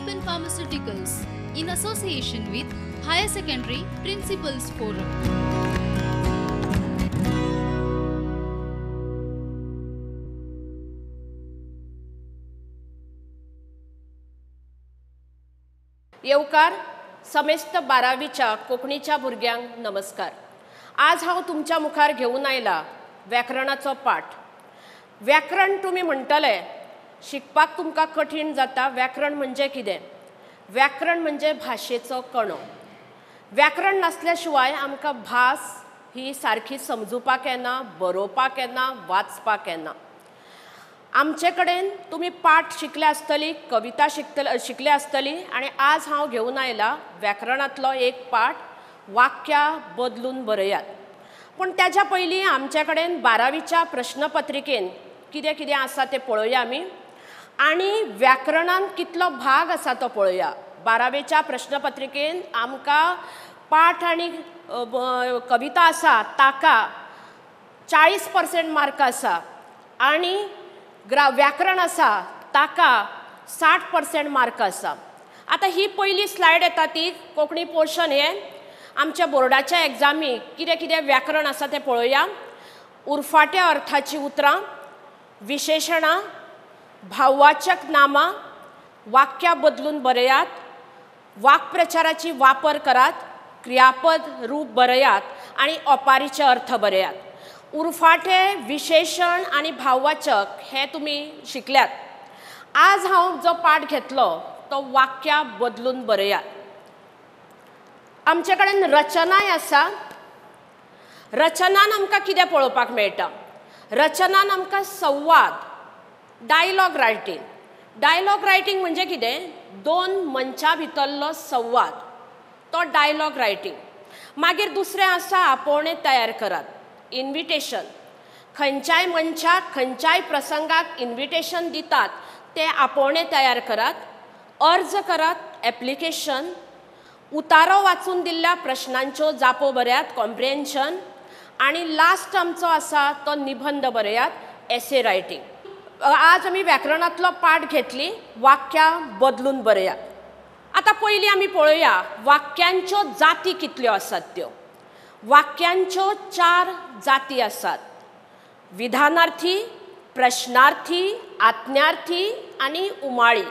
Lupin Pharmaceuticals in association with Higher Secondary Principals Forum. येवकार समेस्त बारावीच्या कोंकणीच्या भुरग्यांक नमस्कार. आज हांव तुमच्या मुखार घेवन आयला व्याकरणाचो पाठ. व्याकरण तुमी म्हणटले शिकपाक तुमकां कठीण जाता. व्याकरण म्हणजे कितें? व्याकरण म्हणजे भाशेचो कणो. व्याकरण नासल्या शिवाय आमकां भास ही सारकी समजुपाक येना, बरोवपाक येना, वाचपाक येना. आमचे कडेन तुमी पाठ शिकले आसतली, कविता शिकले आसतली आनी आज हांव घेवन आयला व्याकरणांतलो एक पाठ, वाक्यां बदलून बरयात. पूण त्याच्या पयलीं आमचे कडेन बारावीच्या प्रश्नपत्रिकेन कितें कितें आसा तें पळोवया आमी आनी व्याकरणांत कितलो भाग आसा तो पळोवया. बारावेच्या प्रश्नपत्रिकेन आमकां पाठ आनी कविता आसा ताका 40% मार्क आसा आनी व्याकरण आसा ताका 60% मार्क आसा. आतां ही पयली स्लायड येता ती कोंकणी पोर्शन हें आमच्या बोर्डाच्या एग्जामी कितें कितें व्याकरण आसा तें पळोवया. उरफाट्या अर्थाचीं उतरां, विशेशणां, भाववाचक नामां, वाक्यां बदलून बरयात, वाक्प्रचाराची वापर करात, क्रियापद रूप बरयात आनी ओपारीचे अर्थ बरयात. उरफाटे, विशेशण आनी भाववाचक हे तुमी शिकल्यात. आज हांव जो पाठ घेतलो तो वाक्यां बदलून बरयात. आमचे कडेन रचनाय आसा. रचनान आमकां कितें पळोवपाक मेळटा? रचनान आमकां संवाद, डायलॉग रायटींग. डायलॉग रायटींग म्हणजे कितें? दोन मनशां भितरलो संवाद, तो डायलॉग रायटींग. मागीर दुसरें आसा आपोवणें तयार करात, इन्विटेशन. खंयच्याय मनशाक खंयच्याय प्रसंगाक इन्विटेशन दितात तें आपोवणें तयार करात. अर्ज करात, एप्लिकेशन. उतारो वाचून दिल्ल्या प्रश्नांच्यो जापो बरयात, कॉम्प्रिहेन्शन. आनी लास्ट आमचो आसा तो निबंध बरयात, एसे रायटींग. आज आमी व्याकरणांतलो पाठ घेतली, वाक्यां बदलून बरयात. आतां पयलीं आमी पळोवया वाक्यांच्यो जाती कितल्यो आसात त्यो. वाक्यांच्यो 4 जाती आसात: विधानार्थी, प्रश्नार्थी, आज्ञार्थी आनी उमाळी.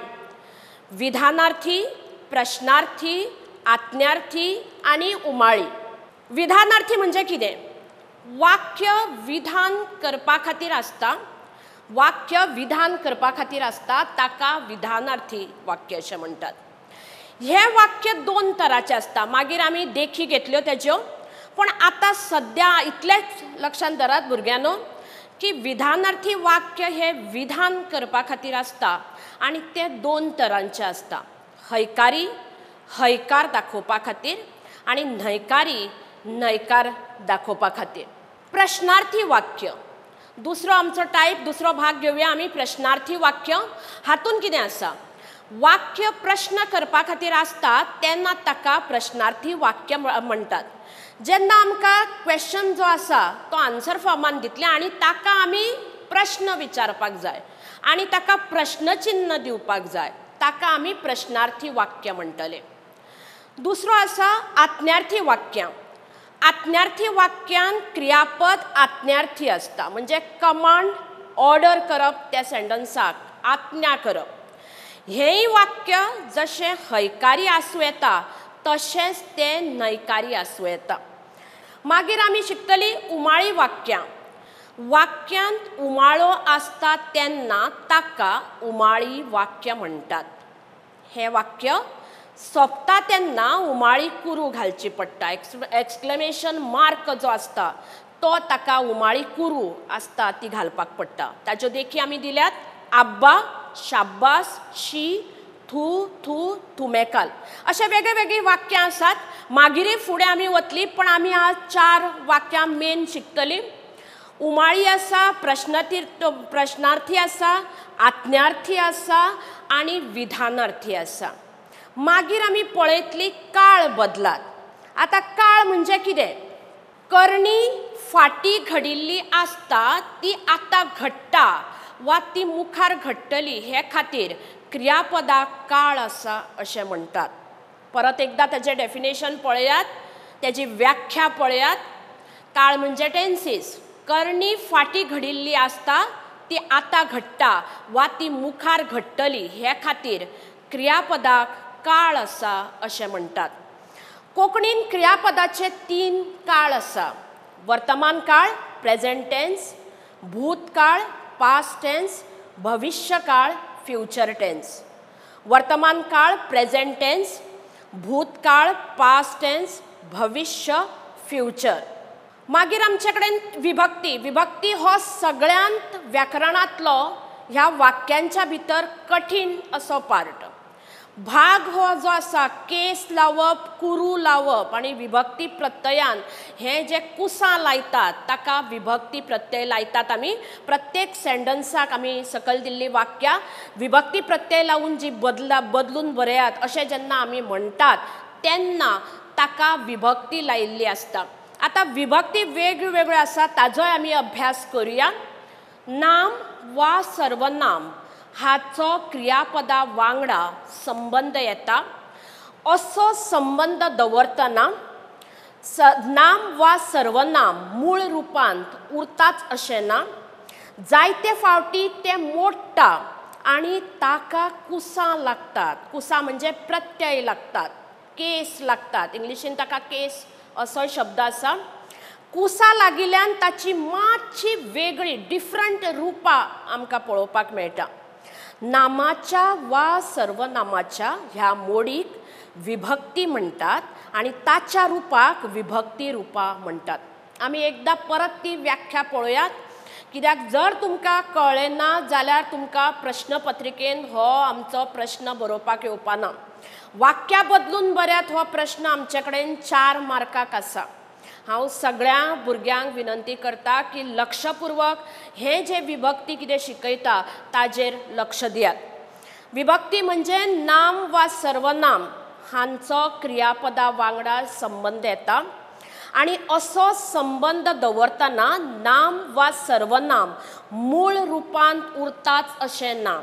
विधानार्थी, प्रश्नार्थी, आज्ञार्थी आनी उमाळी. विधानार्थी म्हणजे कितें? वाक्य विधान करपा खातीर आसता. वाक्य विधान करपा खातीर आसता ताका विधानार्थी वाक्य अशें म्हणटात. हें वाक्य 2 तराचें आसता. मागीर आमी देखी घेतल्यो तेज्यो. पूण आतां सद्या इतलेंच लक्षांत धरात भुरग्यांनो की विधानार्थी वाक्य हें विधान करपा खातीर आसता आनी तें 2 तरांचें आसता. हयकारी, हयकार दाखोवपा खातीर आनी न्हयकारी, न्हयकार दाखोवपा खातीर. प्रश्नार्थी वाक्य दुसरो आमचो टायप, दुसरो भाग घेवया आमी, प्रश्नार्थी वाक्य. हातूंत कितें आसा? वाक्य प्रश्न करपा खातीर आसता तेन्ना ताका प्रश्नार्थी वाक्य म्हणटात. जेन्ना आमकां क्वेश्चन जो आसा तो आन्सर फॉर्मान दितले आनी ताका आमी प्रश्न विचारपाक जाय आनी ताका प्रश्नचिन्ह दिवपाक जाय, ताका आमी प्रश्नार्थी वाक्य म्हणटले. दुसरो आसा आज्ञार्थी वाक्यां. आज्ञार्थी वाक्यान क्रियापद आज्ञार्थी आसता, म्हणजे कमांड, ऑर्डर करप, त्या सेंटन्साक आज्ञा करप. हेंय वाक्य जशें हयकारी आसूं येता तशेंच तें न्हयकारी आसूं येता. मागीर आमी शिकतली उमाळी वाक्यां. वाक्यांत उमाळो आसता तेन्ना ताका उमाळी वाक्य म्हणटात. हें वाक्य सोंपता तेन्ना उमाळी कुरू घालची पडटा. एक्सक्लेमेशन मार्क जो आसता तो ताका उमाळी कुरू आसता ती घालपाक पडटा. ताच्यो देखी आमी दिल्यात: आब्बा, शाब्बास, शी, थू, थू, थुमेकाल. अशें वेगळे वेगळीं वाक्यां आसात. मागीरय फुडें आमी वतली, पण आमी आज 4 वाक्यां मेन शिकतली. उमाळी आसा, प्रश्नार्थी आसा, आज्ञार्थी आसा आनी विधानार्थी आसा. मागीर आमी पळयतली काळ बदलात. आतां काळ म्हणजे कितें? करणी फाटी घडिल्ली आसता ती आतां घडटा वा ती मुखार घडटली हे खातीर क्रियापदाक काळ आसा अशें म्हणटात. परत एकदां ताचें डेफिनेशन पळयात, ताची व्याख्या पळयात. काळ म्हणजे टेन्सीस. करणी फाटीं घडिल्ली आसता ती आतां घडटा वा ती मुखार घडटली हे खातीर क्रियापदाक काळ आसा अशें म्हणटात. कोंकणीन क्रियापदाचे 3 काळ आसा. वर्तमान काळ प्रेजेंट टेन्स, भूतकाळ पास्ट टेन्स, भविष्यकाळ फ्युचर टेन्स. वर्तमान काळ प्रेजेंट टेन्स, भूतकाळ पास्ट टेन्स, भविष्य फ्युचर. मागीर आमचे कडेन विभक्ती. विभक्ती हो सगळ्यांत व्याकरणांतलो ह्या वाक्यांच्या भितर कठीण असो पार्ट. भाग हो जो आसा केस लावप, कुरू लावप आनी विभक्ती प्रत्ययान हे जे कुसां लायतात ताका विभक्ती प्रत्यय लायतात. आमी प्रत्येक सेंटन्साक आमी सकयल दिल्ली वाक्यां विभक्ती प्रत्यय लावन जी बदलून बरयात अशें जेन्ना आमी म्हणटात तेन्ना ताका विभक्ती लायिल्ली आसता. आतां विभक्ती वेगवेगळ्यो आसा ताजोय आमी अभ्यास करुया. नाम वा सर्वनाम हाचो क्रियापदा वांगडा संबंद येता. असो संबंद दवरतना नाम वा सर्वनाम मूळ रुपांत उरताच अशें ना. जायते फावटी तें मोडटा आनी ताका कुसां लागतात. कुसां म्हणजे प्रत्यय लागतात, केस लागतात. इंग्लिशीन ताका केस असो शब्द आसा. कुसां लागिल्ल्यान ताची मातशी वेगळी डिफरंट रुपां आमकां पळोवपाक मेळटा. नामाच्या वा सर्वनामाच्या ह्या मोडीक विभक्ती म्हणटात आनी ताच्या रुपाक विभक्ती रुपां म्हणटात. आमी एकदां परत ती व्याख्या पळोवयात, कित्याक जर तुमकां कळ्ळें ना जाल्यार तुमकां प्रश्नपत्रिकेन हो आमचो प्रश्न बरोवपाक येवपा ना. वाक्यां बदलून बऱ्यात हो प्रश्न आमचे कडेन 4 मार्काक आसा. हांव सगळ्या भुरग्यांक विनंती करता की लक्षपूर्वक हें जें विभक्ती कितें शिकयता ताजेर लक्ष दियात. विभक्ती म्हणजे नाम वा सर्वनाम हांचो क्रियापदा वांगडा संबंद येता आनी असो संबंद दवरतना नाम वा सर्वनाम मूळ रुपांत उरताच अशें ना.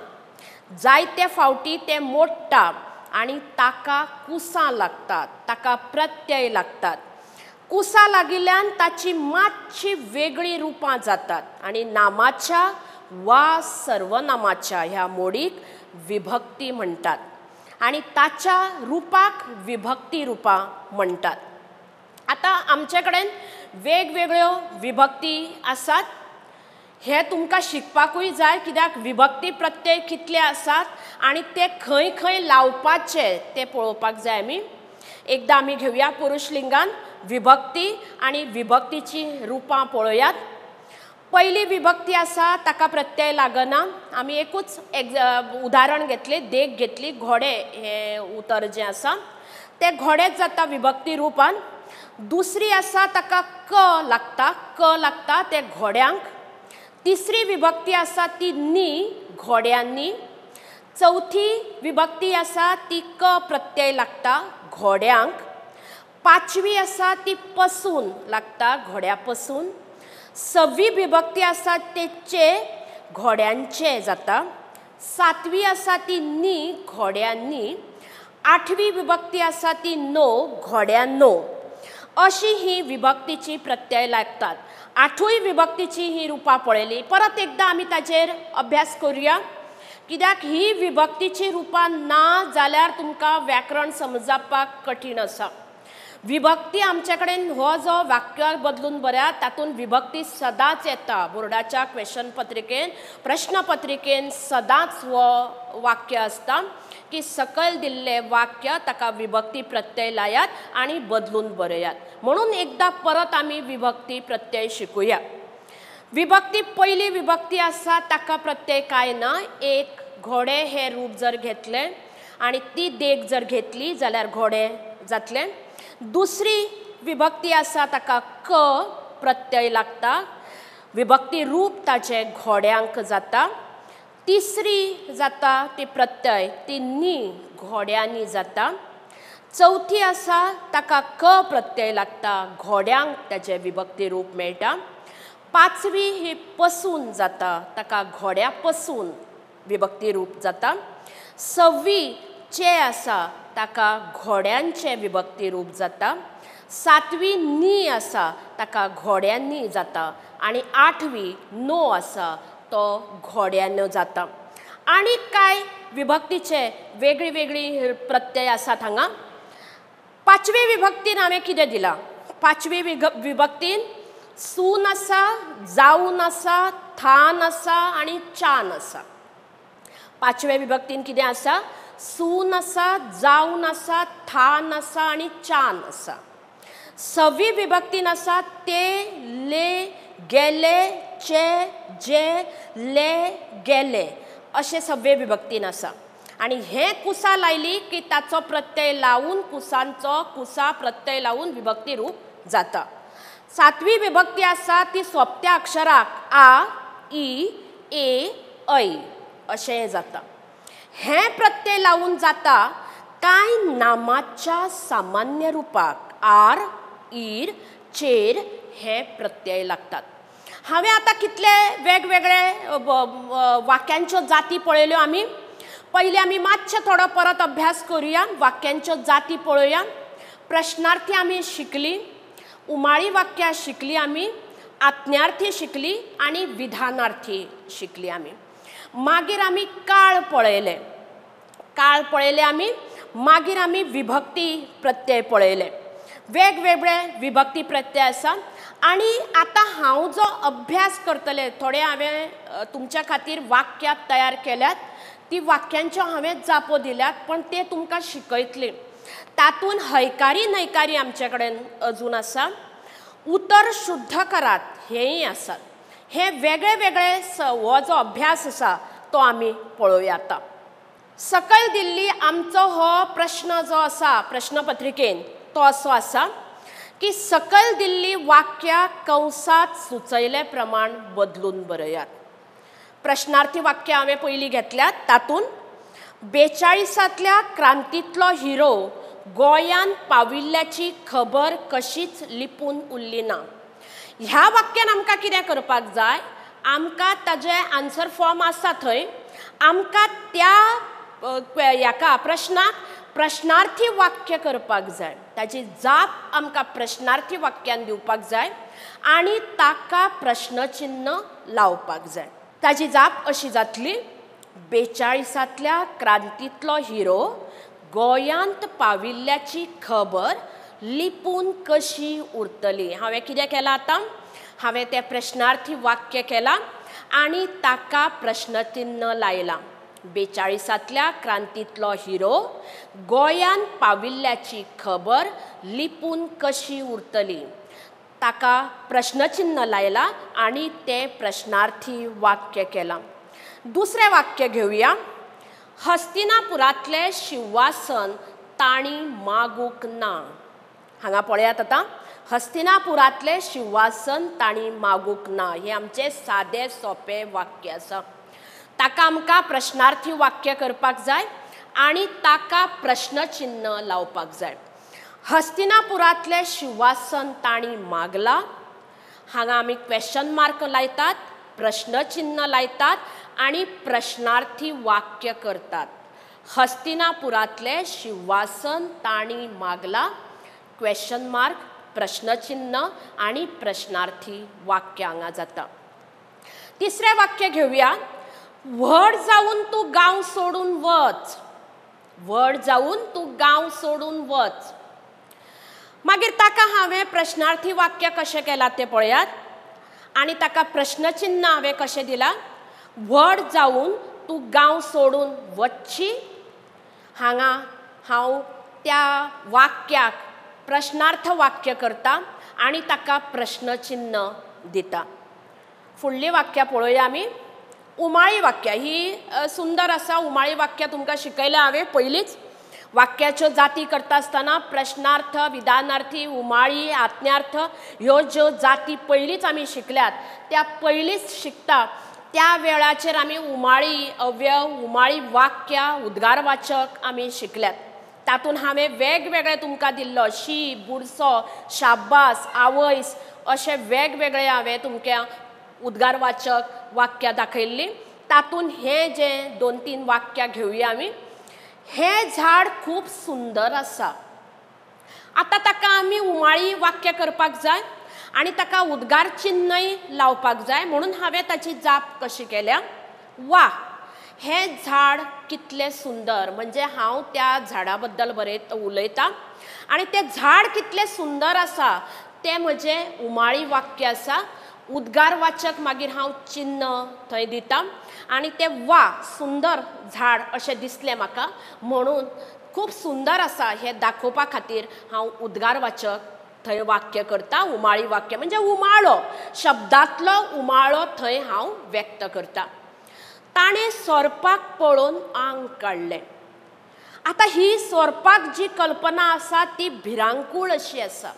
जायते फावटी तें मोडटा आनी ताका कुसां लागतात, ताका प्रत्यय लागतात. कुसां लागिल्ल्यान ताची मातशी वेगळी रुपां जातात आनी नामाच्या वा सर्वनामाच्या ह्या मोडीक विभक्ती म्हणटात आनी ताच्या रुपाक विभक्ती रुपां म्हणटात. आतां आमचे कडेन वेगवेगळ्यो विभक्ती आसात. हे तुमकां शिकपाकूय जाय, कित्याक विभक्ती प्रत्यय कितले आसात आनी ते खंय खंय लावपाचे ते पळोवपाक जाय. आमी एकदां आमी घेवया पुरुश लिंगान विभक्ती आनी विभक्तीची रुपां पळोवयात. पयली विभक्ती आसा ताका प्रत्यय लागना. आमी एकूच उदाहरण घेतलें, देख घेतली. घोडे हें उतर जें आसा तें घोडेच जाता विभक्ती रुपान. दुसरी आसा ताका क लागता, क लागता ते घोड्यांक. तिसरी विभक्ती आसा ती नी, घोड्यांनी. चवथी विभक्ती आसा ती क प्रत्यय लागता, घोड्यांक. पांचवी आसा ती पसून लागता, घोड्या पसून. सवी विभक्ती आसा ते चे, घोड्यांचे जाता. सातवी आसा ती नी, घोड्यांनी. आठवी विभक्ती आसा ती नो, घोड्यांनो. अशी ही विभक्तीची प्रत्यय लागतात. आठूय विभक्तीची ही रुपां पळयली. परत एकदां आमी ताचेर अभ्यास करुया, कित्याक ही विभक्तीची रुपां ना जाल्यार तुमकां व्याकरण समजपाक कठीण आसा. विभक्ती आमचे कडेन हो जो वाक्य बदलून बऱ्या तातूंत विभक्ती सदांच येता. बोर्डाच्या क्वेशन पत्रिकेन, प्रश्नपत्रिकेन सदांच हो वाक्य आसता की सकयल दिल्लें वाक्य ताका विभक्ती प्रत्यय लायात आनी बदलून बरयात. म्हणून एकदां परत आमी विभक्ती प्रत्यय शिकूया. विभक्ती पयली विभक्ती आसा ताका प्रत्यय कांय ना. एक घोडे हें रूप जर घेतलें आनी ती देख जर घेतली जाल्यार घोडे जातलें. दुसरी विभक्ती आसा ताका क प्रत्यय लागता, विभक्ती रूप ताचें घोड्यांक जाता. तिसरी जाता ती प्रत्यय ती नी, घोड्यांनी जाता. चवथी आसा ताका क प्रत्यय लागता, घोड्यांक ताचें विभक्ती रूप मेळटा. पांचवी ही पसून जाता, ताका घोड्या पसून विभक्ती रूप जाता. सव्वी चे आसा ताका घोड्यांचें विभक्ती रूप जाता. सातवी नी आसा ताका घोड्यांनी जाता आनी आठवी नो आसा तो घोड्यानो जाता. आनी कांय विभक्तीचे वेगळी वेगळी प्रत्यय आसात हांगा. पांचवे विभक्तीन हांवें कितें दिलां? पांचवे विभक्तीन सून आसा, जावन आसा, थान आसा आनी चान आसा. पांचवे विभक्तीन कितें आसा? सून आसा, जावन आसा, थान आसा आनी चान आसा. सवी विभक्तीन आसा ते, ले, गेले, चे, जे, ले, गेले अशें सव्वे विभक्तीन आसा. आनी हें कुसां लायली की ताचो प्रत्यय लावन कुसांचो कुसा प्रत्यय लावन विभक्ती रूप जाता. सातवी विभक्ती आसा ती सोंपत्या अक्षराक आ, ई, ए, ऐ अशें जाता. हें प्रत्यय लावन जाता कांय नामाच्या सामान्य रुपाक आर, ईर, चेर हे प्रत्यय लागतात. हांवें आतां कितले वेगवेगळे वाक्यांच्यो जाती पळयल्यो आमी. पयलीं आमी मातशें थोडो परत अभ्यास करुया, वाक्यांच्यो जाती पळोवया. प्रश्नार्थी आमी शिकली, उमाळी वाक्यां शिकली आमी, आज्ञार्थी शिकली आनी विधानार्थी शिकली आमी. मागीर आमी काळ पळयले, काळ पळयले आमी. मागीर आमी विभक्ती प्रत्यय पळयले, वेगवेगळे विभक्ती प्रत्यय आसा. आनी आतां हांव जो अभ्यास करतलें, थोडे हांवें तुमच्या खातीर वाक्यां तयार केल्यात, ती वाक्यांच्यो हांवें जापो दिल्यात, पण ते तुमकां शिकयतली. तातूंत हयकारी न्हयकारी आमचे कडेन अजून आसा, उतर शुद्ध करात हेंय आसात. हे वेगळे वेगळे हो जो अभ्यास आसा तो आमी पळोवया. आतां सकयल दिल्ली आमचो हो प्रश्न जो आसा प्रश्नपत्रिकेन तो असो आसा की सकयल दिल्ली वाक्यां कंसात सुचयले प्रमाण बदलून बरयात. प्रश्नार्थी वाक्यां हांवें पयलीं घेतल्यात. तातूंत 42 क्रांतींतलो हिरो गोंयांत पाविल्ल्याची खबर कशीच लिपून उरली ना. ह्या वाक्यान आमकां कितें करपाक जाय? आमकां ताजें आन्सर फॉर्म आसा थंय, आमकां त्या ह्याका प्रश्नाक प्रश्नार्थी वाक्य करपाक जाय, ताजी जाप आमकां प्रश्नार्थी वाक्यान दिवपाक जाय आनी ताका प्रश्नचिन्ह लावपाक जाय. ताजी जाप अशी जातली, 42 क्रांतींतलो हिरो गोंयांत पाविल्ल्याची खबर लिपून कशी उरतली. हांवें कितें केलां आतां? हांवें तें प्रश्नार्थी वाक्य केलां आनी ताका प्रश्नचिन्ह लायलां. 42 क्रांतींतलो हिरो गोंयांत पाविल्ल्याची खबर लिपून कशी उरतली, ताका प्रश्नचिन्ह लायलां आनी तें प्रश्नार्थी वाक्य केलां. दुसरें वाक्य घेवया. हस्तिनापुरांतलें शिंवासन तांणी मागूंक ना. हांगा पळयात आतां, हस्तिनापुरांतलें शिंवासन तांणी मागूंक ना हें आमचें सादें सोंपें वाक्य आसा. ताका आमकां प्रश्नार्थी वाक्य करपाक जाय आनी ताका प्रश्नचिन्ह लावपाक जाय. हस्तिनापुरांतलें शिंवासन तांणी मागलां, हांगा आमी क्वेश्चन मार्क लायतात, प्रश्नचिन्ह लायतात आनी प्रश्नार्थी वाक्य करतात. हस्तिनापुरांतलें शिंवासन तांणी मागलां, क्वेश्चन मार्क, प्रश्नचिन्ह आनी प्रश्नार्थी वाक्य हांगा जाता. तिसरें वाक्य घेवया. व्हड जावन तूं गांव सोडून वच, व्हड जावन तूं गांव सोडून वच. मागीर ताका हांवें प्रश्नार्थी वाक्य कशें केलां तें पळयात आनी ताका प्रश्नचिन्ह हांवें कशें दिलां. व्हड जावन तूं गांव सोडून वचशी, हांगा हांव त्या वाक्याक प्रश्नार्थ वाक्य करता आनी ताका प्रश्नचिन्ह दिता. फुडलीं वाक्यां पळोवया आमी. उमाळी वाक्यां ही सुंदर आसा. उमाळी वाक्यां तुमकां शिकयलां हांवें पयलींच. वाक्याच्यो जाती करता आसतना प्रश्नार्थ, विधानार्थी, उमाळी, आज्ञार्थ ह्यो ज्यो जाती पयलींच आमी शिकल्यात, त्या पयलींच शिकता त्या वेळाचेर आमी उमाळी, अव्यय, उमाळी वाक्यां, उद्गारवाचक आमी शिकल्यात. तातूंत हांवें वेगवेगळे तुमकां दिल्लो शी, बुरसो, शाब्बास, आवयस अशे वेगवेगळे हांवें तुमकां उद्गारवाचक वाक्यां दाखयल्लीं. तातूंत हें जें 2-3 वाक्यां घेवया आमी. हें झाड खूब सुंदर आसा. आतां ताका आमी उमाळी वाक्य करपाक जाय आनी ताका उद्गार चिन्नय लावपाक जाय, म्हणून हांवें ताची जाप कशी केल्या, वा हें झाड कितलें सुंदर. म्हणजे हांव त्या झाडा बद्दल बरयत उलयतां आनी तें झाड कितलें सुंदर आसा तें म्हजें उमाळी वाक्य आसा. उद्गारवाचक मागीर हांव चिन्न थंय दिता आनी तें वा सुंदर झाड अशें दिसलें म्हाका, म्हणून खूब सुंदर आसा हें दाखोवपा खातीर हांव उद्गारवाचक थंय वाक्य करता. उमाळी वाक्य म्हणजे उमाळो, शब्दांतलो उमाळो थंय हांव व्यक्त करता. ताणें सोरपाक पळोवन आंग काडलें. आतां ही सोरपाक जी कल्पना आसा ती भिरांकूळ अशी आसा.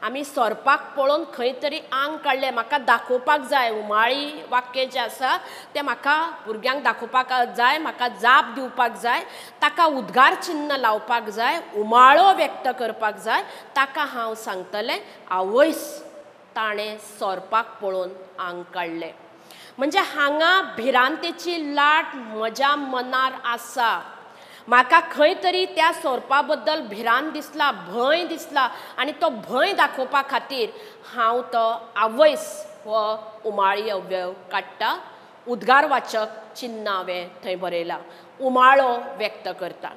आमी सोरपाक पळोवन खंय तरी आंग काडलें, म्हाका दाखोवपाक जाय. उमाळी वाक्य जें आसा तें म्हाका भुरग्यांक दाखोवपाक जाय, म्हाका जाप दिवपाक जाय, ताका उद्गार चिन्न लावपाक जाय, उमाळो व्यक्त करपाक जाय. ताका हांव सांगतलें, आवयस ताणें सोरपाक पळोवन आंग काडलें. म्हणजे हांगा भिरांतेची लाट म्हज्या मनार आसा. म्हाका खंय तरी त्या सोरपा बद्दल भिरांत दिसला, भंय दिसला आनी तो भंय दाखोवपा खातीर हांव तो आवयस हो उमाळी अव्यव काडटा. उद्गारवाचक चिन्न हांवें थंय बरयलां, उमाळो व्यक्त करता.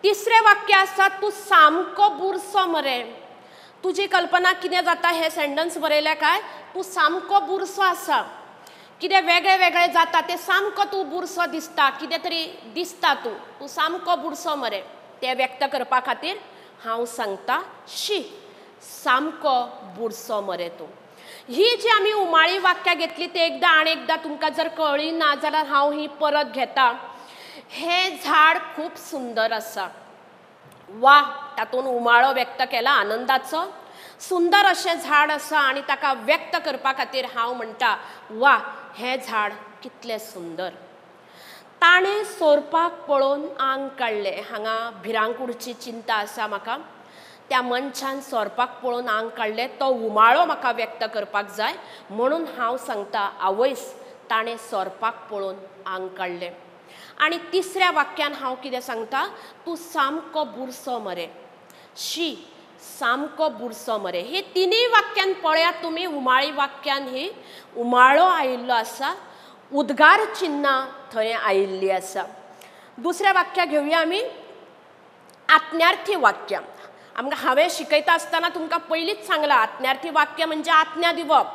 तिसरें वाक्य आसा, तूं सामको बुरसो मरे. तुजी कल्पना कितें जाता हें सेंटन्स बरयलें काय तूं सामको बुरसो आसा, कितें वेगळें वेगळें जाता तें सामको तूं बुरसो दिसता, कितें तरी दिसता, तूं तूं सामको बुरसो मरे. तें व्यक्त करपा खातीर हांव सांगता, शी सामको बुरसो मरे तूं. ही जी आमी उमाळी वाक्यां घेतली ते एकदां आनी एकदां तुमकां जर कळ्ळी ना जाल्यार हांव ही परत घेता. हें झाड खूब सुंदर आसा, वा तातूंत उमाळो व्यक्त केला आनंदाचो. सुंदर अशें झाड आसा आनी ताका व्यक्त करपा खातीर हांव म्हणटा, वा हें झाड कितलें सुंदर. ताणें सोरपाक पळोवन आंग काडलें. हांगा भिरांकूळची चिंता आसा म्हाका. त्या मनशान सोरपाक पळोवन आंग काडलें, तो उमाळो म्हाका व्यक्त करपाक जाय, म्हणून हांव सांगता, आवयस ताणें सोरपाक पळोवन आंग काडलें. आनी तिसऱ्या वाक्यान हांव कितें सांगता, तूं सामको बुरसो मरे, शी सामको बुरसो मरे. हे तिनूय वाक्यान पळयात तुमी, उमाळी वाक्यान ही उमाळो आयिल्लो आसा, उद्गार चिन्नां थंय आयिल्ली आसा. दुसऱ्या वाक्या घेवया आमी, आत्म्यार्थी वाक्य. आमकां हांवें शिकयता आसतना तुमकां पयलींच सांगलां, आत्म्यार्थी वाक्य म्हणजे आज्ञा दिवप,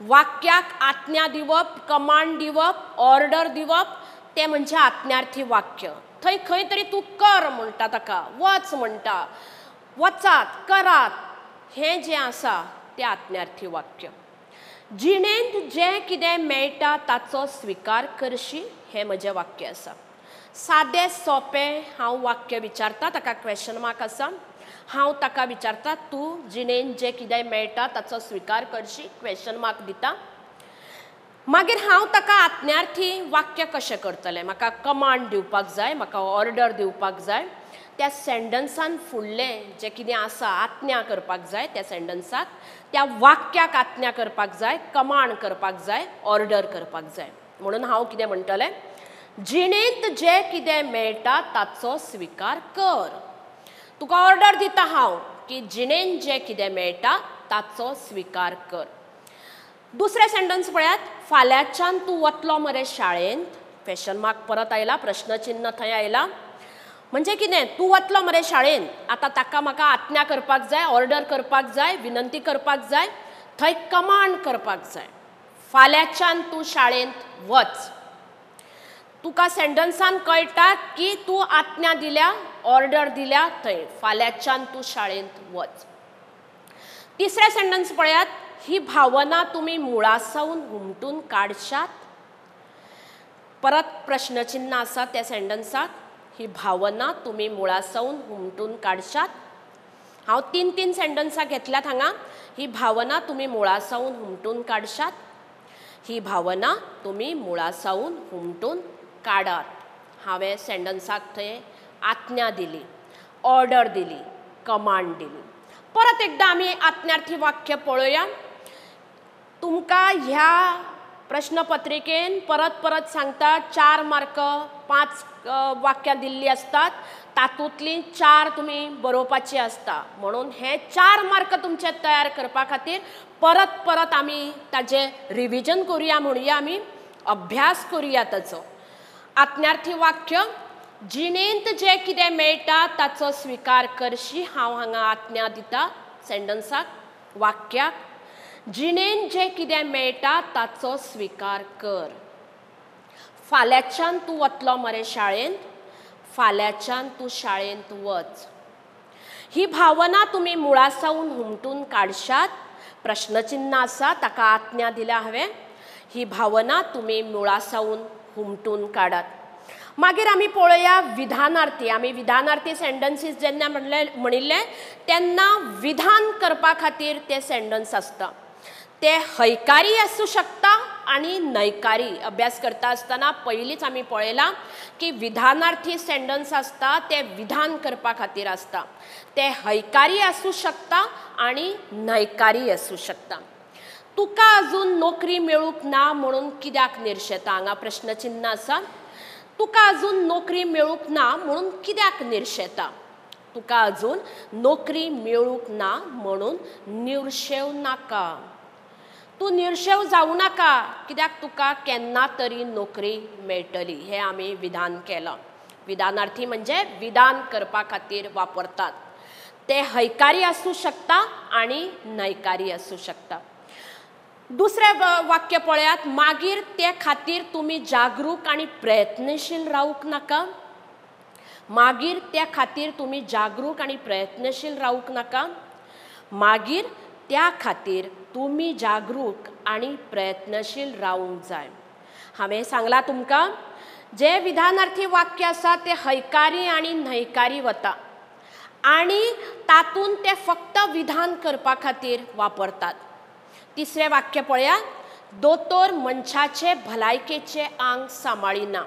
वाक्याक आज्ञा दिवप, कमांड दिवप, ऑर्डर दिवप, तें म्हणजे आत्म्यार्थी वाक्य. थंय खंय तरी तूं कर म्हणटा ताका, वच म्हणटा, वचात, करात, हें जें आसा तें आत्म्यार्थी वाक्य. जिणेंत जें कितें मेळटा ताचो स्विकार करशी, हें म्हजें वाक्य आसा. सादें सोंपें हांव वाक्य विचारता, ताका क्वेशन मार्क आसा. हांव ताका विचारता, तूं जिणेंत जें कितें मेळटा ताचो स्विकार करशी, क्वेशन मार्क दिता. मागीर हांव ताका आत्म्यार्थी वाक्य कशें करतलें, म्हाका कमांड दिवपाक जाय, म्हाका ऑर्डर दिवपाक जाय. त्या सेंटन्सान फुडलें जें कितें आसा आज्ञा करपाक जाय, त्या सेंटन्साक, त्या वाक्याक आज्ञा करपाक जाय, कमांड करपाक जाय, ऑर्डर करपाक जाय. म्हणून हांव कितें म्हणटलें, जिणेंत जें कितें मेळटा ताचो स्विकार कर. तुका ऑर्डर दिता हांव की जिणेंत जें कितें मेळटा ताचो स्विकार कर. दुसरें सेंटन्स पळयात, फाल्यांच्यान तूं वतलो मरे शाळेंत, क्वेशन मार्क परत आयला, प्रश्नचिन्ह थंय आयला. म्हणजे कितें, तूं वतलो मरे शाळेंत. आतां ताका म्हाका आज्ञा करपाक जाय, ऑर्डर करपाक जाय, विनंती करपाक जाय, थंय कमांड करपाक जाय, फाल्यांच्यान तूं शाळेंत वच. तुका सेंटन्सान कळटा की तूं आज्ञा दिल्या, ऑर्डर दिल्या, थंय फाल्यांच्यान तूं शाळेंत वच. तिसरें सेंटन्स पळयात, ही भावना तुमी मुळासावन हुमटून काडशात. परत प्रश्नचिन्ह आसा त्या सेंटन्साक, ही भावना तुमी मुळासावन हुमटून काडशात. हांव तीन तीन सेंटन्सां घेतल्यात हांगा. ही भावना तुमी मुळासावन हुमटून काडशात, ही भावना तुमी मुळासावन हुमटून काडात. हांवें सेंटन्साक थंय आज्ञा दिली, ऑर्डर दिली, कमांड दिली. परत एकदां आमी आज्ञार्थी वाक्य पळोवया. तुमकां ह्या प्रश्नपत्रिकेन परत परत सांगता, 4 मार्क 5 वाक्यां दिल्लीं आसतात तातूंतलीं 4 तुमी बरोवपाची आसता. म्हणून हे 4 मार्क तुमचे तयार करपा खातीर परत परत आमी ताजें रिविजन करुया, म्हणुया आमी अभ्यास करुया ताचो. आज्ञार्थी वाक्य, जिणेंत जें कितें मेळटा ताचो स्विकार करशी. हांव हांगा आज्ञा दिता सेंटन्साक, वाक्याक, जिणेंत जें कितें मेळटा ताचो स्विकार कर. फाल्यांच्यान तूं वतलो मरे शाळेंत, फाल्यांच्यान तूं शाळेंत वच. ही भावना तुमी मुळा सावन हुमटून काडशात. प्रश्नचिन्ह आसा ताका आज्ञा दिल्या हांवें. ही भावना तुमी मुळा सावन हुमटून काडात. मागीर आमी पळोवया विधानार्थी. आमी विधानार्थी सेंटन्सीस जेन्ना म्हणिल्लें तेन्ना विधान करपा खातीर ते सेंटन्स आसता. ते हयकारी आसूं शकता आनी न्हयकारी. अभ्यास करता आसतना पयलींच आमी पळयलां की विधानार्थी सेंटन्स आसता ते विधान करपा खातीर आसता. ते हयकारी आसूं शकता आनी न्हयकारी आसूं शकता. तुका अजून नोकरी मेळूंक ना म्हणून कित्याक निर्शेता? हांगा प्रश्नचिन्ह आसा. तुका अजून नोकरी मेळूंक ना म्हणून कित्याक निर्शेता? तुका अजून नोकरी मेळूंक ना म्हणून निर्शेव नाका. तूं निर्शेव जावं नाका कित्याक तुका केन्ना तरी नोकरी मेळटली. हें आमी विधान केलां. विधानार्थी म्हणजे विधान करपा खातीर वापरतात. ते हयकारी आसूं शकता आनी न्हयकारी आसूं शकता. दुसरें वाक्य पळयात, मागीर ते खातीर तुमी जागरूक आनी प्रयत्नशील रावूंक नाका. मागीर त्या खातीर तुमी जागरूक आनी प्रयत्नशील रावूंक नाका. मागीर त्या खातीर तुमी जागरूक आनी प्रयत्नशील रावूंक जाय. हांवें सांगलां तुमकां जे विधानार्थी वाक्य आसा ते हयकारी आनी न्हयकारी वता आनी तातूंत ते फक्त विधान करपा खातीर वापरतात. तिसरें वाक्य पळया, दोतोर मनशाचे भलायकेचें आंग सांबाळिना.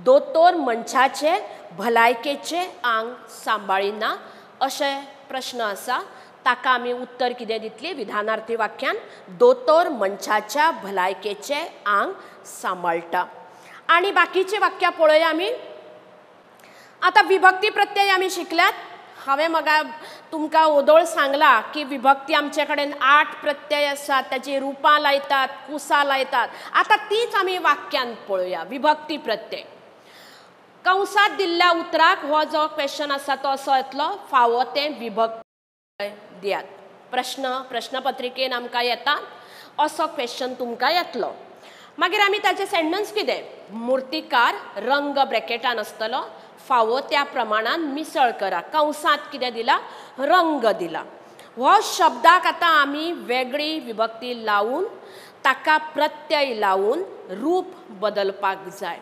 दोतोर मनशाचे भलायकेचें आंग सांबाळिना अशें प्रश्न आसा. ताका आमी उत्तर कितें दितली? विधानार्थी वाक्यान दोतोर मनशाच्या भलायकेचें आंग सांबाळटा. आनी बाकीचीं वाक्यां पळोवया आमी. आतां विभक्ती प्रत्यय आमी शिकल्यात. हांवें म्हाका तुमकां ओदोळ सांगलां की विभक्ती आमचे कडेन 8 प्रत्यय आसात, ताचीं रुपां लायतात, कुसां लायतात. आतां तीच आमी वाक्यान पळोवया. विभक्ती प्रत्यय, कंसांत दिल्ल्या उतराक हो जो क्वेश्चन आसा तो असो येतलो, फावो तें विभक्ती दियात. प्रश्न प्रश्नपत्रिकेन आमकां येता असो क्वेश्चन तुमकां येतलो. मागीर आमी ताचें सेंटन्स कितें? मुर्तीकार रंग ब्रॅकेटान आसतलो, फावो त्या प्रमाणान मिसळ करा. कंसांत कितें दिला? रंग दिला. हो शब्दाक आतां आमी वेगळी विभक्ती लावन ताका प्रत्यय लावन रूप बदलपाक जाय.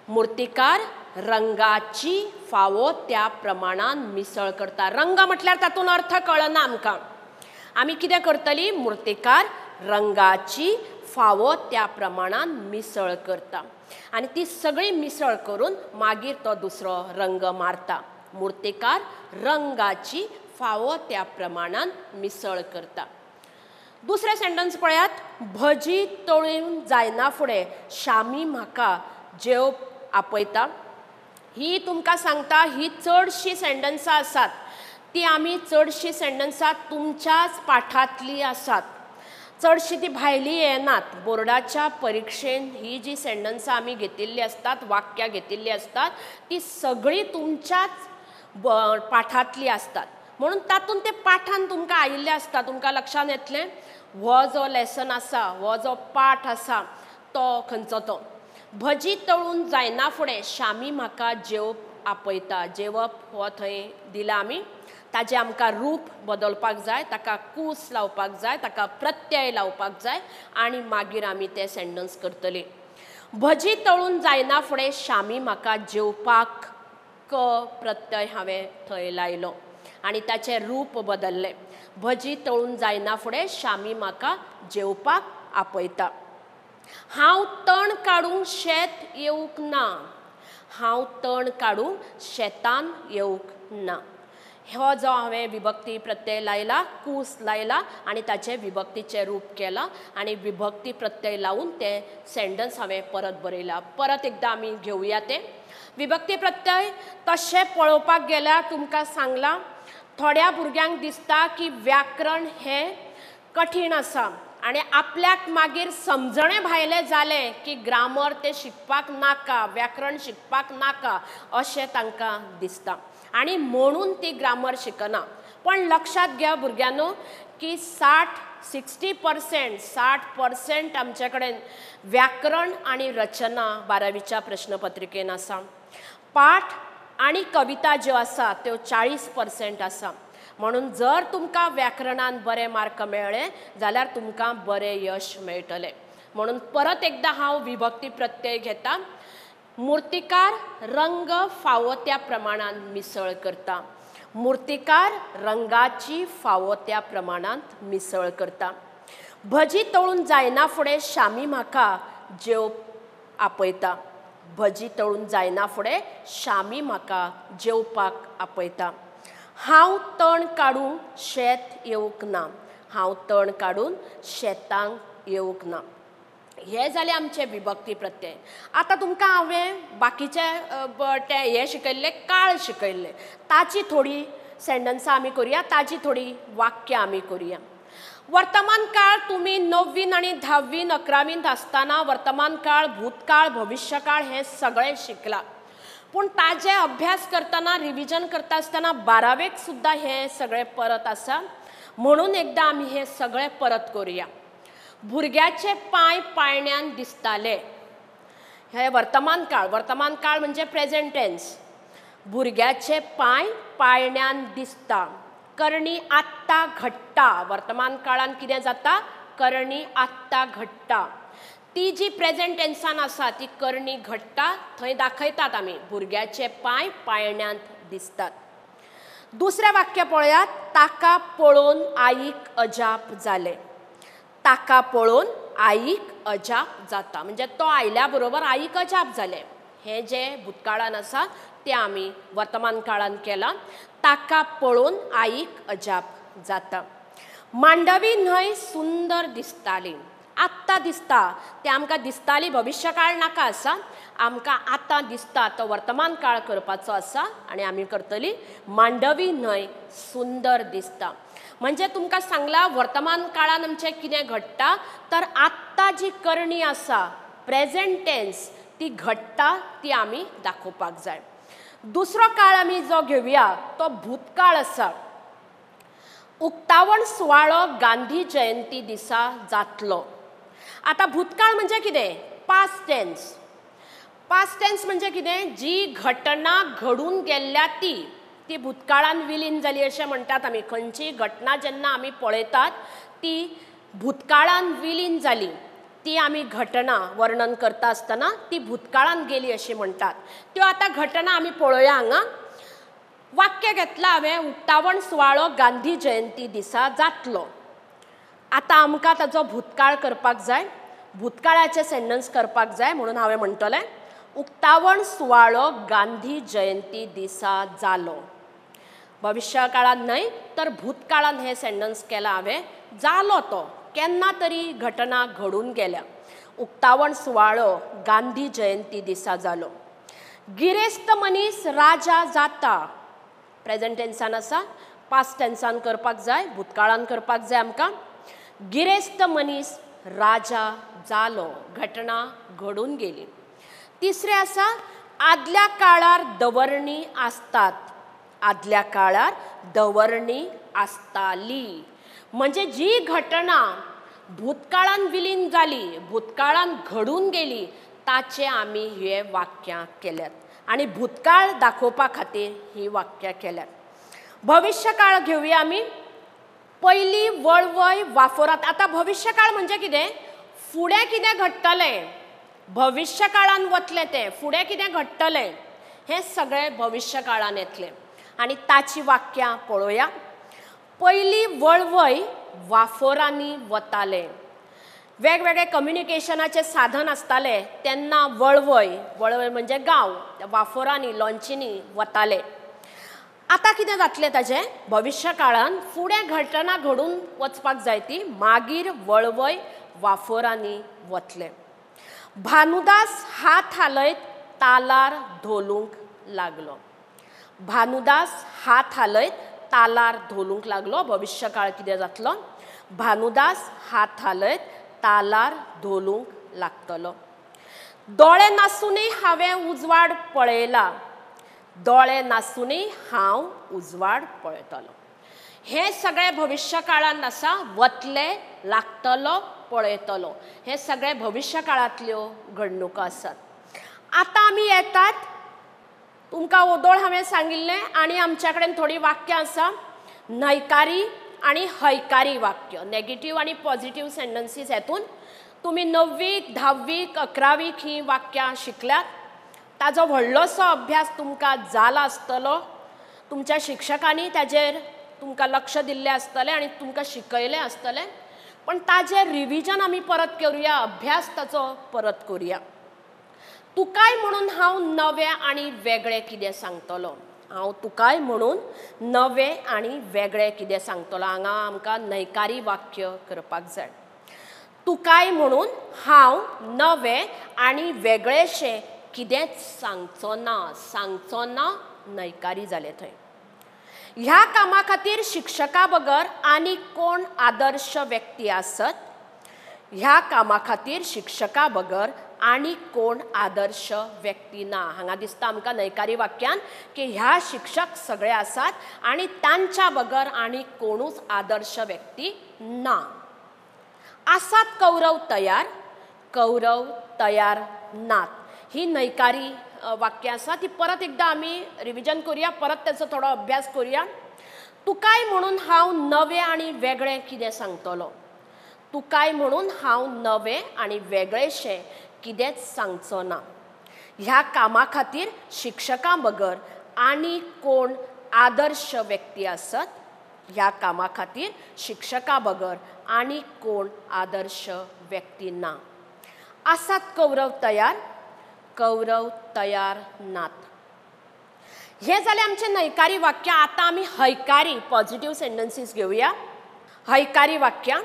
मुर्तीकार रंगाची फावो त्या प्रमाणान मिसळ करता. रंग म्हटल्यार तातूंत अर्थ कळना आमकां. आमी कितें करतली? मुर्तीकार रंगाची फावो त्या प्रमाणान मिसळ करता आनी ती सगळी मिसळ करून मागीर तो दुसरो रंग मारता. मुर्तीकार रंगाची फावो त्या प्रमाणान मिसळ करता. दुसरें सेंटन्स पळयात, भजी तळून जायना फुडें शामी म्हाका जेव आपयता. ही तुमकां सांगता, ही चडशीं सेंटन्सां आसात ती आमी चडशीं सेंटन्सां तुमच्याच पाठांतलीं आसात, चडशीं ती भायलीं येनात. बोर्डाच्या परिक्षेन ही जी सेंटन्सां आमी घेतिल्लीं आसतात, वाक्यां घेतिल्लीं आसतात, ती सगळीं तुमच्याच पाठांतलीं आसतात. म्हणून तातूंत ते पाठान तुमकां आयिल्लें आसता. तुमकां लक्षांत येतलें हो जो लेसन आसा, हो जो पाठ आसा तो खंयचो तो. भजी तळून जायना फुडें शामी म्हाका जेवप आपयता. जेवप हो थंय दिला आमी, ताजें आमकां रूप बदलपाक जाय, ताका कूस लावपाक जाय, ताका प्रत्यय लावपाक जाय आनी मागीर आमी तें सेंटन्स करतली. भजी तळून जायना फुडें शामी म्हाका जेवपाक क प्रत्यय हांवें थंय लायलो आनी ताचें रूप बदल्लें. भजी तळून जायना फुडें शामी म्हाका जेवपाक आपयता. हांव तण काडूंक शेत येवंक ना. हांव तण काडूंक शेतान येवंक ना. हो जो हांवें विभक्ती प्रत्यय लायला, कूस लायला आनी ताचें विभक्तीचें रूप केलां आनी विभक्ती प्रत्यय लावन तें सेंटन्स हांवें परत बरयलां. परत एकदां आमी घेवया तें विभक्ती प्रत्यय. तशें पळोवपाक गेल्यार तुमकां सांगलां, थोड्या भुरग्यांक दिसता की व्याकरण हें कठीण आसा आनी आपल्याक मागीर समजणे भायलें जालें की ग्रामर तें शिकपाक नाका, व्याकरण शिकपाक नाका अशें तांकां दिसता आनी म्हणून ती ग्रामर शिकना. पण लक्षात घ्या भुरग्यांनो की 60% आमचे कडेन व्याकरण आनी रचना 12वीच्या प्रश्नपत्रिकेन आसा. पाठ आनी कविता ज्यो आसा त्यो 40% आसा. म्हणून जर तुमकां व्याकरणान बरे मार्क मेळ्ळे जाल्यार तुमकां बरें यश मेळटलें. म्हणून परत एकदां हांव विभक्ती प्रत्यय घेता. मूर्तिकार रंग फावो त्या प्रमाणान मिसळ करता. मूर्तिकार रंगाची फावो त्या प्रमाणांत मिसळ करता. भजी तळून जायना फुडें शामी म्हाका जेव आपयता. भजी तळून जायना फुडें शामी म्हाका जेवपाक आपयता. हांव तण काडून शेत येवंक ना. हांव तण काडून शेतांक येवंक ना. हे जाले आमचे विभक्ती प्रत्यय. आतां तुमकां हांवें बाकीचे ते हे शिकयल्ले, काळ शिकयल्ले, ताची थोडी सेंटन्सां आमी करुया, ताची थोडी वाक्यां आमी करुया. वर्तमान काळ तुमी 9वीन आनी 10वीन 11वींत आसतना वर्तमान काळ, भूतकाळ, भविश्यकाळ हें सगळें शिकलां. पूण ताजे अभ्यास करतना, रिविजन करता आसतना 12वेक सुद्दां हें सगळें परत आसा. म्हणून एकदां आमी हें सगळें परत करुया. भुरग्याचे पांय पाळण्यान दिसताले. हे वर्तमान काळ. वर्तमान काळ म्हणजे प्रेझेंट टेन्स. भुरग्याचे पांय पाळण्यान दिसता. करणी आत्ता घडटा. वर्तमान काळान कितें जाता? करणी आत्ता घडटा. ती जी प्रेझेंट टेन्सान आसा ती करणी घडटा थंय दाखयतात आमी. भुरग्याचे पांय पाळण्यांत दिसतात. दुसरें वाक्य पळयात. ताका पळोवन आईक अजाप जालें. ताका पळोवन आईक अजाप जाता म्हणजे तो आयल्या बरोबर आईक अजाप जालें. हें जें भूतकाळान आसा तें आमी वर्तमान काळान केलां. ताका पळोवन आईक अजाप जाता. मांडवी न्हंय सुंदर दिसताली. आत्तां दिसता तें आमकां दिसताली, भविश्यकाळ नाका आसा, आमकां आतां दिसता तो वर्तमान काळ करपाचो आसा आनी आमी करतली. मांडवी न्हंय सुंदर दिसता म्हणजे तुमकां सांगलां वर्तमान काळान आमचें कितें घडटा, तर आत्तां जी करणी आसा प्रेझेंट टेन्स ती घडटा ती आमी दाखोवपाक जाय. दुसरो काळ आमी जो घेवया तो भूतकाळ आसा. उक्तावण सुवाळो गांधी जयंती दिसा जातलो. आतां भूतकाळ म्हणजे कितें? Past tense. Past tense म्हणजे कितें? जी घटना घडून गेल्ल्या ती ती भूतकाळान विलीन जाली अशें म्हणटात आमी. खंयची घटना जेन्ना आमी पळयतात ती भूतकाळान विलीन जाली, ती आमी घटना वर्णन करता आसतना ती भूतकाळान गेली अशी म्हणटात. त्यो आतां घटना आमी पळोवया. हांगा वाक्य घेतलां हांवें, उक्तावण सुवाळो गांधी जयंती दिसा जातलो. आतां आमकां ताचो भूतकाळ करपाक जाय, भूतकाळाचें सेंटन्स करपाक जाय. म्हणून हांवें म्हणटलें उक्तावण सुवाळो गांधी जयंती दिसा जालो. भविश्यकाळान न्हय तर भूतकाळान हें सेंटन्स केलां हांवें. जालो तो केन्ना तरी घटना घडून गेल्या. उक्तावण सुवाळो गांधी जयंती दिसा जालो. गिरेस्त मनीस राजा जाता. प्रेझेंट टेन्सान आसा, पास्ट टेन्सान करपाक जाय, भूतकाळान करपाक जाय आमकां. गिरेस्त मनीस राजा जालो, घटना घडून गेली. तिसरें आसा आदल्या काळार दवर्णी आसतात. आदल्या काळार दवर्णी आसताली म्हणजे जी घटना भूतकाळान विलीन जाली, भूतकाळान घडून गेली, ताचे आमी हे वाक्यां केल्यात आनी भूतकाळ दाखोवपा खातीर ही वाक्यां केल्यात. भविश्यकाळ घेवया आमी. पयली वळवय वाफोरात. आतां भविश्यकाळ म्हणजे कितें? फुडें कितें घडटलें, भविश्यकाळान वतलें तें, फुडें कितें घडटलें हें सगळें भविश्यकाळान येतलें आनी ताची वाक्यां पळोवया. पयली वळवय वाफोरांनी वताले. वेगवेगळे कम्युनिकेशनाचे साधन आसताले तेन्ना वळवय, वळवय म्हणजे गांव, वाफोरांनी लॉन्चींनी वताले. आतां कितें जातलें ताजें भविश्य काळान फुडें घटना घडून वचपाक जाय ती मागीर वळवय वाफोरांनी वतलें. भानुदास हात हालयत तालार धोलूंक लागलो. भानुदास हात हालयत तालार धोलूंक लागलो. भविश्य काळ कितें जातलो? भानुदास हात हालयत तालार धोलूंक लागतलो. दोळे नासुनूय हांवें उजवाड पळयला. दोळे नासुनूय हांव उजवाड पळयतलो. हें सगळें भविश्य काळान आसा. वतले, लागतलो, पळयतलो, हे सगळे भविश्य काळांतल्यो घडणुको आसात. आतां आमी येतात तुमकां ओदोळ हांवें सांगिल्लें आनी आमच्या कडेन थोडीं वाक्यां आसा. न्हयकारी आनी हयकारी वाक्य, नेगेटीव आनी पॉझिटीव सेंटन्सीस. हेतून तुमी 9वीक 10वीक 11वीक हीं वाक्यां शिकल्यात. ताजो व्हडलोसो अभ्यास तुमकां जाला आसतलो. तुमच्या शिक्षकांनी ताजेर तुमकां लक्ष दिल्लें आसतलें आनी तुमकां शिकयलें आसतलें. पण ताजेर रिविजन आमी परत करुया, अभ्यास ताचो परत करुया. तुकाय म्हणून हांव नवें आनी वेगळें कितें सांगतलो. हांव तुकाय म्हणून नवें आनी वेगळें कितें सांगतलो. हांगा आमकां न्हयकारी वाक्य करपाक जाय. तुकाय म्हणून हांव नवें आनी वेगळेंशें कितेंच सांगचो ना. सांगचो ना न्हयकारी जालें थंय. ह्या कामा खातीर शिक्षका बगर आनी कोण आदर्श व्यक्ती आसत? ह्या कामा खातीर शिक्षका बगर आनी कोण आदर्श व्यक्ती ना. हांगा दिसता आमकां न्हयकारी वाक्यान की ह्या शिक्षक सगळे आसात आनी तांच्या बगर आनी कोणूच आदर्श व्यक्ती ना. आसात कौरव तयार, कौरव तयार नात. ही न्हयकारी वाक्य आसा ती परत एकदां आमी रिविजन करुया, परत ताचो थोडो अभ्यास करुया. तुकाय म्हणून हांव नवें आनी वेगळें कितें सांगतलो. तुकाय म्हणून हांव नवें आनी वेगळेंशें कितेंच सांगचो ना. ह्या कामा खातीर शिक्षकां बगर आनी कोण आदर्श व्यक्ती आसत? ह्या कामा खातीर शिक्षकां बगर आनी कोण आदर्श व्यक्ती ना. आसात कौरव तयार, कौरव तयार नात. हें जालें आमचें न्हयकारी वाक्य. आतां आमी हयकारी पॉझिटीव सेंटन्सीस घेवया. हयकारी वाक्यां.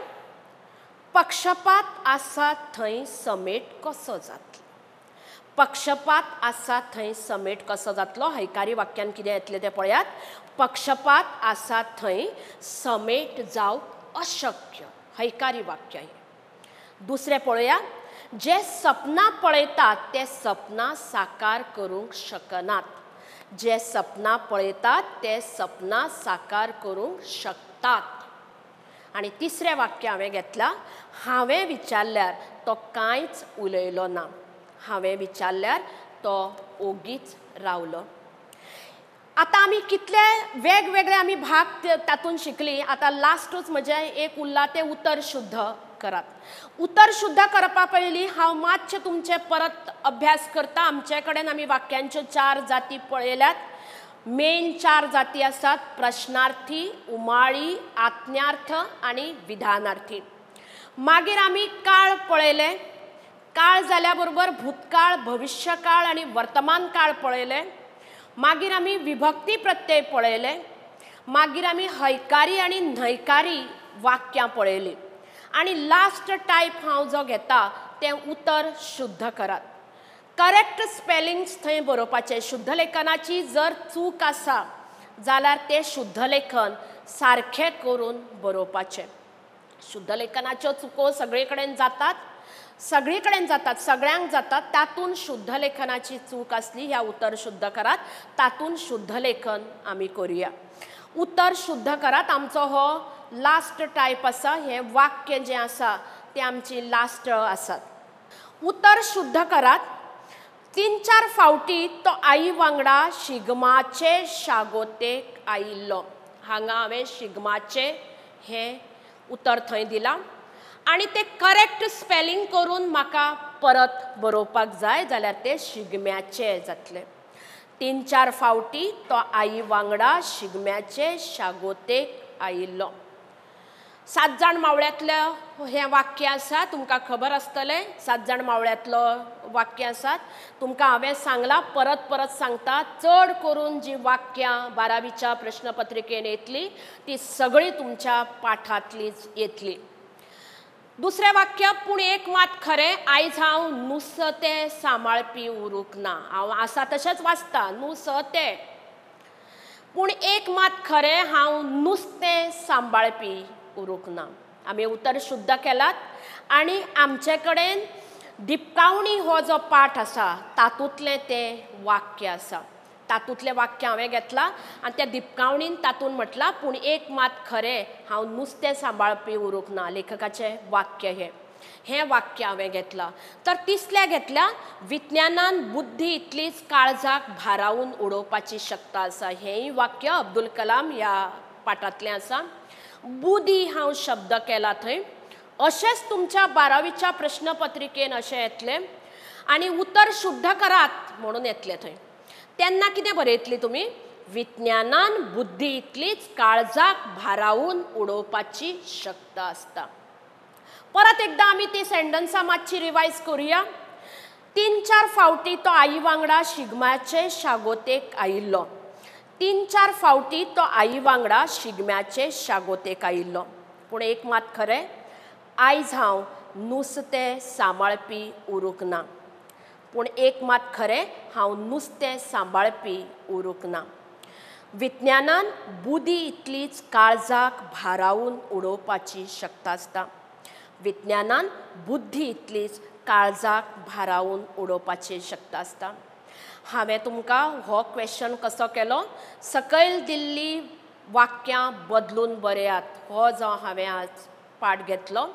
पक्षपात आसा थंय समेट कसो जातलो. पक्षपात आसा थंय समेट कसो जातलो. हयकारी वाक्यान कितें येतलें तें पळयात. पक्षपात आसा थंय समेट जावप अशक्य. हयकारी वाक्य हें. दुसरें पळोवया. जे सपनां पळयतात ते सपनां साकार करूंक शकनात. जे सपनां पळयतात ते सपनां साकार करूंक शकतात. आनी तिसरें वाक्य हांवें घेतलां. हांवें विचारल्यार तो कांयच उलयलो ना. हांवें विचारल्यार तो ओगीच रावलो. आतां आमी कितले वेगवेगळे आमी भाग तातूंत शिकली. आतां लास्टूच म्हजें एक उरलां तें उतर शुद्ध करात. उतर शुद्ध करपा पयलीं हांव मातशें तुमचें परत अभ्यास करता. आमचे कडेन आमी वाक्यांच्यो 4 जाती पळयल्यात. मेन 4 जाती आसात. प्रश्नार्थी, उमाळी, आज्ञार्थ आनी विधानार्थी. मागीर आमी काळ पळयले. काळ जाल्या बरोबर भूतकाळ, भविश्यकाळ आनी वर्तमान काळ पळयले. मागीर आमी विभक्ती प्रत्यय पळयले. मागीर आमी हयकारी आनी न्हयकारी वाक्यां पळयलीं. आनी लास्ट टायप हांव जो घेता तें उतर शुद्ध करात. करेक्ट स्पेलिंग्स थंय बरोवपाचें. शुद्धलेखनाची जर चूक आसा जाल्यार तें शुद्धलेखन सारकें करून बरोवपाचें. शुद्धलेखनाच्यो चुको सगळे कडेन जातात, सगळे कडेन जातात, सगळ्यांक जातात. तातूंत शुद्धलेखनाची चूक आसली ह्या उतर शुद्ध करात, तातूंत शुद्धलेखन आमी करुया. उतर शुद्ध करात आमचो हो लास्ट टायप आसा. हें वाक्य जें आसा तें आमची लास्ट आसात. उतर शुद्ध करात. 3-4 फावटी तो आई वांगडा शिगमाचे शागोतेक आयिल्लो. हांगा हांवें शिगमाचे हें उतर थंय दिलां आनी तें करेक्ट स्पेलिंग करून म्हाका परत बरोवपाक जाय जाल्यार तें शिगम्याचे जातलें. 3-4 फावटी तो आई वांगडा शिगम्याचे शागोतेक आयिल्लो. सात जाण मावळ्यांतलें हें वाक्य आसा, तुमकां खबर आसतलें. सात जाण मावळ्यांतलो वाक्य आसात, तुमकां हांवें सांगलां, परत परत सांगता, चड करून जी वाक्यां बारावीच्या प्रश्नपत्रिकेन येतली ती सगळीं तुमच्या पाठांतलीच येतली. दुसरें वाक्य, पूण एक मात खरें, आयज हांव नुस्तें सांबाळपी उरूंक ना. हांव आसा तशेंच वाचता, नुस्तें, पूण एक मात खरें, हांव नुस्तें सांबाळपी उरूंक ना. आमी उतर शुद्ध केलात आनी आमचे कडेन दिपकावणी हो जो पाठ आसा तातूंतलें तें वाक्य आसा. तातूंतलें वाक्य हांवें घेतलां आनी त्या दिपकावणीन तातूंत म्हटलां, पूण एक मात खरें, हांव नुस्तें सांबाळपी उरूंक ना. लेखकाचें वाक्य हें, हें वाक्य हांवें घेतलां. तर तिसलें घेतल्या, विज्ञानान बुद्धी इतलीच काळजाक भारावन उडोवपाची शक्त आसा. हेंय वाक्य अब्दुल कलाम ह्या पाठांतलें आसा. बुदी हांव शब्द केला थंय. अशेंच तुमच्या बारावीच्या प्रश्नपत्रिकेन अशें येतलें आनी उतर शुद्ध करात म्हणून येतलें थंय. तेन्ना कितें बरयतली तुमी? विज्ञानान बुद्धी इतलीच काळजाक भारावन उडोवपाची शक्त आसता. परत एकदां आमी ती सेंटन्सां मातशी रिवायज करुया. 3-4 फावटी तो आई वांगडा शिगम्याचे शागोतेक आयिल्लो. 3-4 फावटी तो आई वांगडा शिगम्याचे शागोतेक आयिल्लो. पूण एक मात खरें, आयज हांव नुस्तें सांबाळपी उरूंक ना. पूण एक मात खरें, हांव नुस्तें सांबाळपी उरूंक ना. विज्ञानान बुद्धी इतलीच काळजाक भारावन उडोवपाची शक्त आसता. विज्ञानान बुद्धी इतलीच काळजाक भारावन उडोवपाची शक्त आसता. हांवें तुमकां हो क्वेश्चन कसो केलो, सकयल दिल्ली वाक्यां बदलून बरयात, हो जो हांवें आज पाठ घेतलो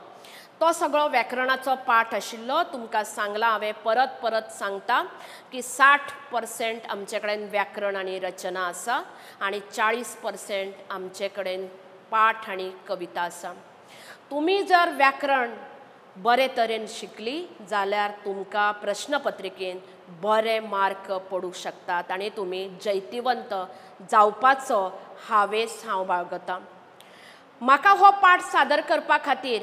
तो सगळो व्याकरणाचो पाठ आशिल्लो. तुमकां सांगलां, हांवें परत परत सांगता की 60% आमचे कडेन व्याकरण आनी रचना आसा आनी 40% आमचे कडेन पाठ आनी कविता आसा. तुमी जर व्याकरण बरे तरेन शिकली जाल्यार तुमकां प्रश्नपत्रिकेन बरे मार्क पडूंक शकतात आनी तुमी जैतिवंत जावपाचो हावेस हांव बाळगतां. म्हाका हो पाठ सादर करपा खातीर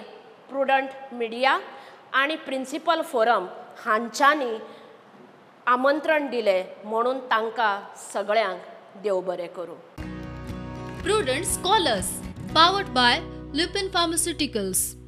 प्रुडंट मिडिया आनी प्रिंसिपल फोरम हांच्यांनी आमंत्रण दिलें म्हणून तांकां सगळ्यांक देव बरें करूं. Prudent Scholars, powered by Lupin Pharmaceuticals.